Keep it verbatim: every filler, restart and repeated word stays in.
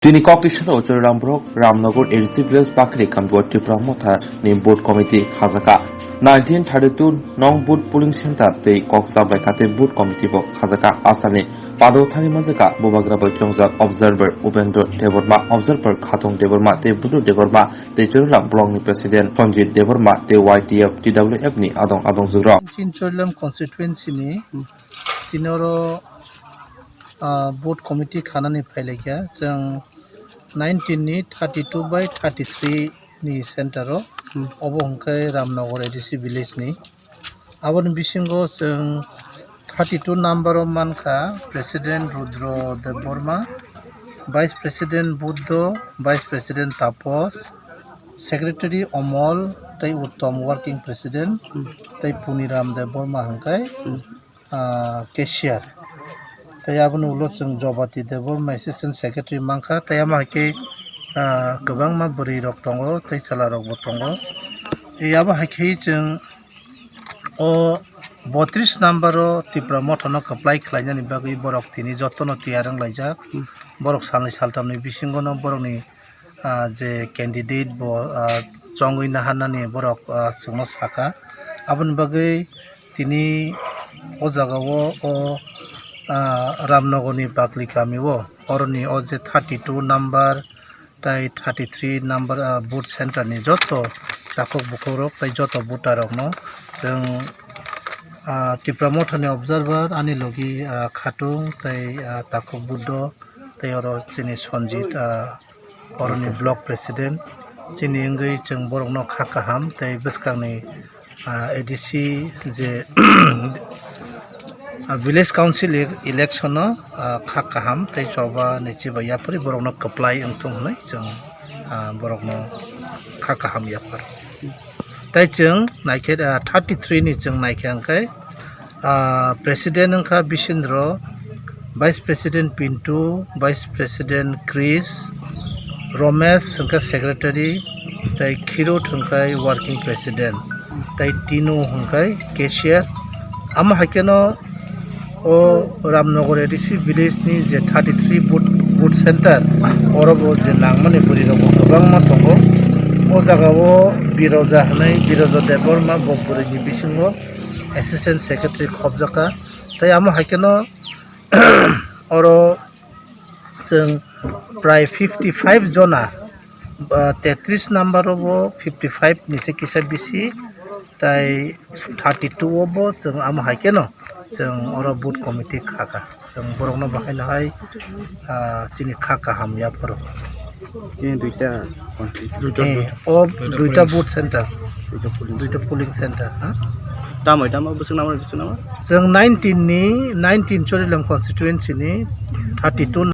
Tini kok tisano Choriram Block, Ramnagar A D C Village, Bakri Kamgo, Tipra Motha ni Booth Committee khajaka. Nineteen thirty-two nong Booth Polling Center tei kok chabaikha tei Booth Committee bo khajaka. Asani pado thani majaka Bubagra bai chongjak Observer Upendra Debbarma, Observer Khatong Debbarma tei Budu Debbarma tei Choriram Block ni President Sanjit Debbarma tei Y T F, T W F ni adong adong jugrok. Chin Choriram constituency ni tinoro ah, Booth Committee khanani phailaikha. Chwng nineteen ni thirty-two by thirty-three ni center o. Hmm. Obo hwnkhe Ramnagar A D C village ni. Aboni bisingo chwng thirty-two number o mankha President Rudra Debbarma, Vice President Buddho, Vice President Tapos, Secretary Omol, tei Uttom Working President, hmm, tei Puniram Debbarma hwnkhe, hmm, ah, cashier. Tei aboni ulo chwng Jobati Debbarma assistant secretary mankha, tei amo hai khe, ah, kwbangma bwrwi rok tongo, tei chwla rok bo tongo. Tei abo hai khe chwng o botris number o Tipra Motha no kwplai khlainani bagwi borok tini jotono tiyar wng laijak. Borok salni saltamni bisingo no borokni ah, je candidate bo, ah, chongwi naharnani borok, ah, chwngno saka. Aboni bagwi tini o jagao o, ah, Ramnagarni Bakli kamio oroni o je thirty-two number tei thirty-three number, ah, booth center ni joto takhuk bukhukrok tei joto voter rokno chwng, ah, Tipra Mothani observer ani logi, ah, Khatung tei, ah, takhuk Buddho tei oro chini Sanjit, ah, oroni block president, chini wngwi chwng borokno kha kaham tei bwskangni, ah, A D C je, ah, village council e-, election o, ah, kha kaham tei choba ni chiba yapharwi borokno kwplai wngthung hwnwi chwng, ah, borokno kha kaham yaphar. Tei chwng naikhe, ah, thirty-three ni chwng naikhe hwnkhe, ah, President wngkha Bisindro, Vice President Pintu, Vice President Chris, Romesh wngkha Secretary, tei Khirut wngkha Working President, tei Tinu wngkha Cashier. Amo hai kheno o Ramnagar A D C village ni je thirty-three booth, booth center, oro bo je nangmani bwrwi rok bo kwbangma tongo. O jaga o Biroja hwnwi, Biroja Debbarma bo bwrwi ni bisingo assistant secretary khopjaka. Tei amo hai kheno oro chwng prai fifty five jona, ah, tetris number o bo fifty five ni se kisa bisi, tai thirty two o bo chwng amo hai kheno chwng oro booth committee kha kha. Chwng borokno bahaino hai, ah, chini kha kaham yapharo. Chini duita constituency. Eh, o duita booth center. Duita polling center. Duita polling center, ha? Tamo, tamo, bwswk namo, bwswk namo? Chwng nineteen ni, nineteen Chorilam constituency ni thirty two